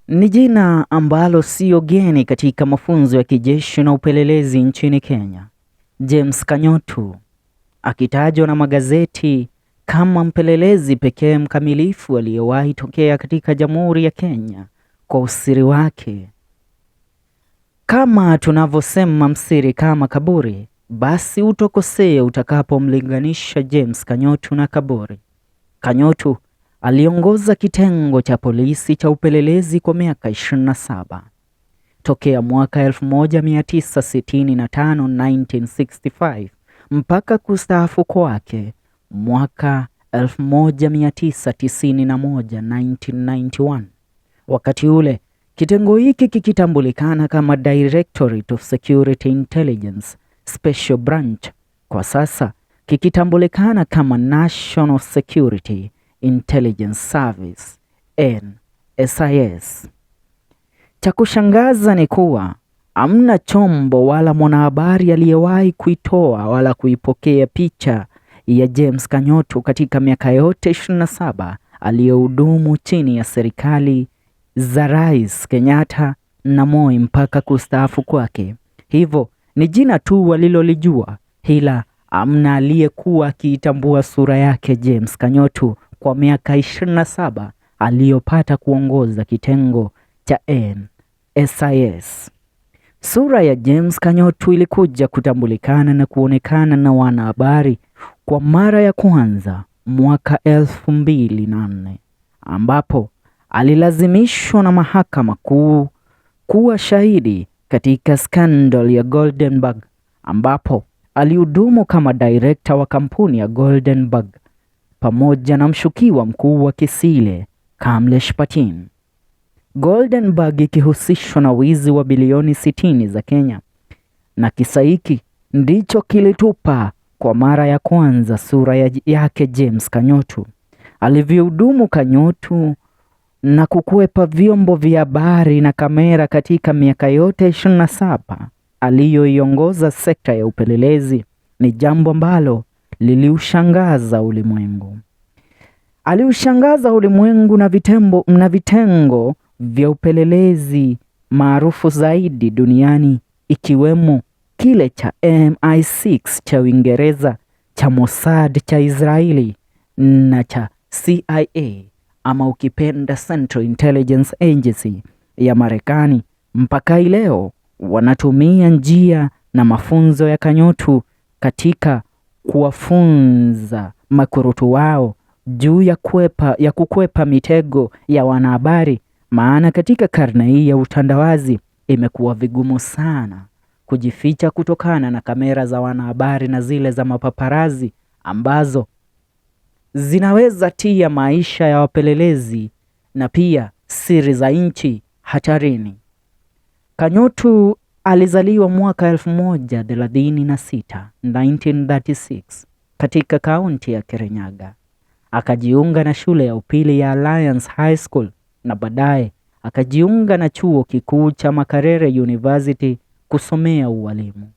Ni jina ambalo sio geni katika mafunzo ya kijeshi na upelelezi nchini Kenya. James Kanyotu akitajwa na magazeti kama mpelelezi pekee mkamilifu aliyewahi tokea katika Jamhuri ya Kenya kwa usiri wake. Kama tunavyosema msiri kama kaburi, basi utokosee utakapomlinganisha James Kanyotu na kaburi. Kanyotu aliongoza kitengo cha polisi cha upelelezi kwa miaka 27 tokea mwaka 1965 1965 mpaka kustaafu kwake mwaka 1991 1991. Wakati ule kitengo hiki kikitambulikana kama Directorate of Security Intelligence Special Branch, kwa sasa kikitambulikana kama National Security Intelligence Service NSIS. Cha kushangaza ni kuwa hamna chombo wala mwanahabari aliyewahi kuitoa wala kuipokea picha ya James Kanyotu katika miaka yote 27 aliyohudumu chini ya serikali za Rais Kenyatta na Moi mpaka kustaafu kwake. Hivyo ni jina tu walilolijua, ila hamna aliyekuwa akiitambua sura yake James Kanyotu kwa miaka 27 aliyopata kuongoza kitengo cha NSIS. Sura ya James Kanyotu ilikuja kutambulikana na kuonekana na wanahabari kwa mara ya kwanza mwaka 2004 ambapo alilazimishwa na mahakama kuu kuwa shahidi katika scandal ya Goldenberg ambapo alihudumu kama director wa kampuni ya Goldenberg pamoja na mshukiwa mkuu wa kesi ile Kamlesh Patel. Goldenberg ikihusishwa na wizi wa bilioni 60 za Kenya, na kisa hiki ndicho kilitupa kwa mara ya kwanza sura yake James Kanyotu. Alivyohudumu Kanyotu na kukwepa vyombo vya habari na kamera katika miaka yote 27 aliyoiongoza sekta ya upelelezi ni jambo ambalo liliushangaza ulimwengu. Aliushangaza ulimwengu na vitembo na vitengo vya upelelezi maarufu zaidi duniani ikiwemo kile cha MI6 cha Uingereza, cha Mossad cha Israeli na cha CIA ama ukipenda Central Intelligence Agency ya Marekani. Mpaka hii leo wanatumia njia na mafunzo ya Kanyotu katika kuwafunza makurutu wao juu ya kukwepa mitego ya wanahabari, maana katika karne hii ya utandawazi imekuwa vigumu sana kujificha kutokana na kamera za wanahabari na zile za mapaparazi ambazo zinaweza tia maisha ya wapelelezi na pia siri za nchi hatarini. Kanyotu alizaliwa mwaka 1936 1936 katika kaunti ya Kirinyaga. Akajiunga na shule ya upili ya Alliance High School na baadaye akajiunga na chuo kikuu cha Makerere University kusomea ualimu.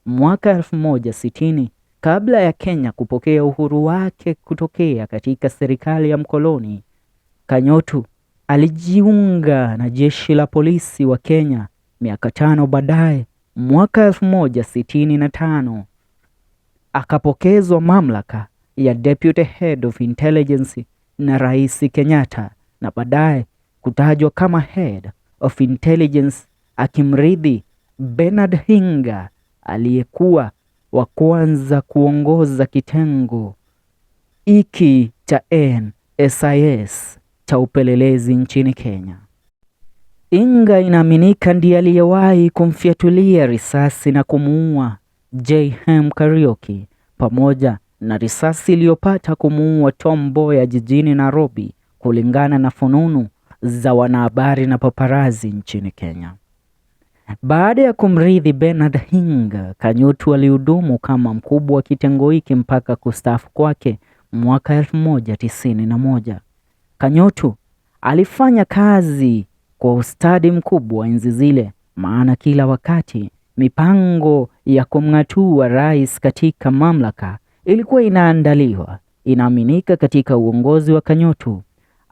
Mwaka 1960 kabla ya Kenya kupokea uhuru wake kutokea katika serikali ya mkoloni, Kanyotu alijiunga na jeshi la polisi wa Kenya. Miaka 5 baadaye, mwaka 1965 akapokezwa mamlaka ya Deputy Head of Intelligence na Rais Kenyatta na baadaye kutajwa kama Head of Intelligence, akimrithi Bernard Hinga aliyekuwa wa kwanza kuongoza kitengo hiki cha NSIS cha upelelezi nchini Kenya. Inga inaaminika ndiye aliyewahi kumfyatulia risasi na kumuua JM Kariuki pamoja na risasi iliyopata kumuua Tom Mboya jijini Nairobi, kulingana na fununu za wanahabari na paparazi nchini Kenya. Baada ya kumrithi Bernard Hinga, Kanyotu alihudumu kama mkubwa wa kitengo hiki mpaka kustaafu kwake mwaka 1991. Kanyotu alifanya kazi kwa ustadi mkubwa enzi zile, maana kila wakati mipango ya kumng'atua rais katika mamlaka ilikuwa inaandaliwa. Inaaminika katika uongozi wa Kanyotu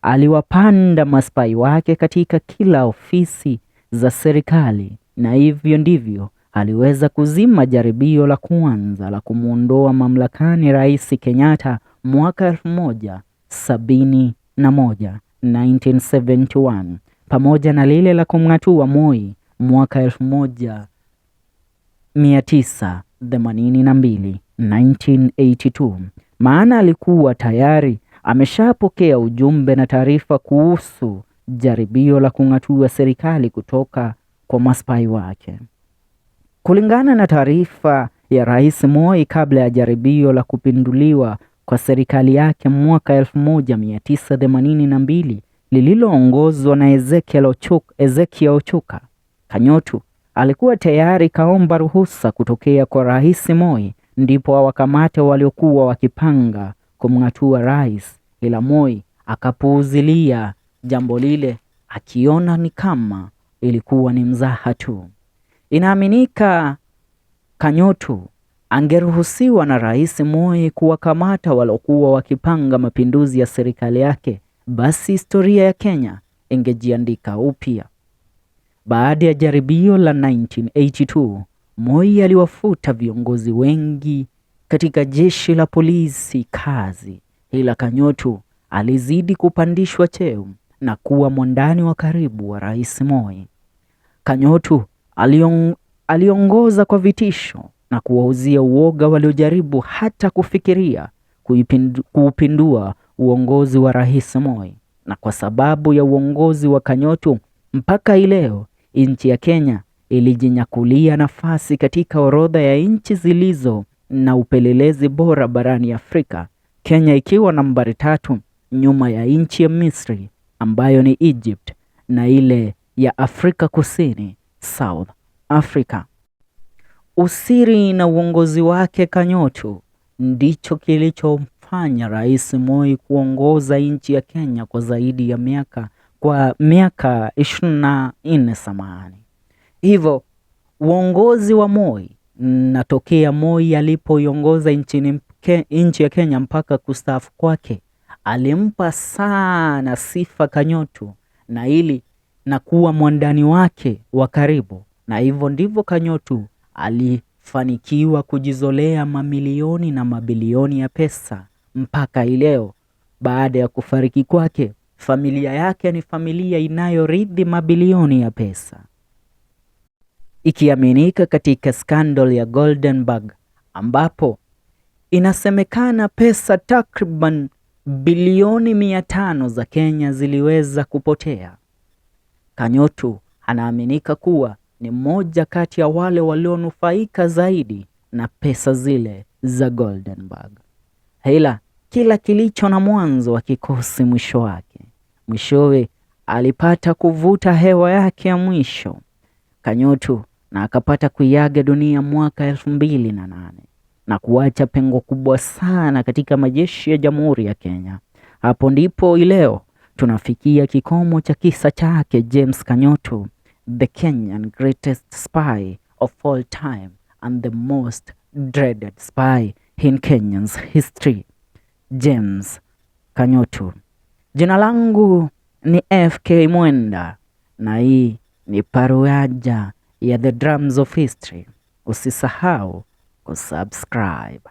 Aliwapanda maspai wake katika kila ofisi za serikali, na hivyo ndivyo aliweza kuzima jaribio la kwanza la kumwondoa mamlakani Rais Kenyatta mwaka 1971, 1971, pamoja na lile la kumng'atua Moi mwaka 1982, 1982. Maana alikuwa tayari ameshapokea ujumbe na taarifa kuhusu jaribio la kung'atua serikali kutoka kwa maspai wake. Kulingana na taarifa ya Rais Moi kabla ya jaribio la kupinduliwa kwa serikali yake mwaka 1982 lililoongozwa na Ezekiel Ochuka, Kanyotu alikuwa tayari kaomba ruhusa kutokea kwa Rais Moi ndipo awakamate waliokuwa wakipanga kumng'atua rais, ila Moi akapuuzilia jambo lile akiona ni kama ilikuwa ni mzaha tu. Inaaminika Kanyotu angeruhusiwa na Rais Moi kuwakamata waliokuwa wakipanga mapinduzi ya serikali yake, basi historia ya Kenya ingejiandika upya. Baada ya jaribio la 1982, Moi aliwafuta viongozi wengi katika jeshi la polisi kazi, ila Kanyotu alizidi kupandishwa cheo na kuwa mwandani wa karibu wa Rais Moi. Kanyotu aliongoza kwa vitisho na kuwauzia uoga waliojaribu hata kufikiria kuupindua uongozi wa Rais Moi. Na kwa sababu ya uongozi wa Kanyotu, mpaka ileo nchi ya Kenya ilijinyakulia nafasi katika orodha ya nchi zilizo na upelelezi bora barani Afrika, Kenya ikiwa nambari 3 nyuma ya nchi ya Misri ambayo ni Egypt na ile ya Afrika Kusini, South Africa. Usiri na uongozi wake Kanyotu ndicho kilichomfanya Rais Moi kuongoza nchi ya Kenya kwa zaidi ya miaka 24 samahani. Hivyo uongozi wa Moi na tokea Moi alipoiongoza nchi ya Kenya mpaka kustaafu kwake, alimpa sana sifa Kanyotu na ili na kuwa mwandani wake wa karibu, na hivyo ndivyo Kanyotu alifanikiwa kujizolea mamilioni na mabilioni ya pesa mpaka ileo. Baada ya kufariki kwake, familia yake ni familia inayorithi mabilioni ya pesa. Ikiaminika katika scandal ya Goldenberg, ambapo inasemekana pesa takriban bilioni 500 za Kenya ziliweza kupotea. Kanyotu anaaminika kuwa ni mmoja kati ya wale walionufaika zaidi na pesa zile za Goldenberg. Ila kila kilicho na mwanzo hakikosi mwisho wake. Mwishowe alipata kuvuta hewa yake ya mwisho Kanyotu, na akapata kuiaga dunia mwaka 2008 na kuacha pengo kubwa sana katika majeshi ya Jamhuri ya Kenya. Hapo ndipo ileo tunafikia kikomo cha kisa chake James Kanyotu, the Kenyan greatest spy of all time and the most dreaded spy in Kenyan's history, James Kanyotu. Jina langu ni FK Mwenda na hii ni paruaja ya The Drums of History. Usisahau kusubscribe.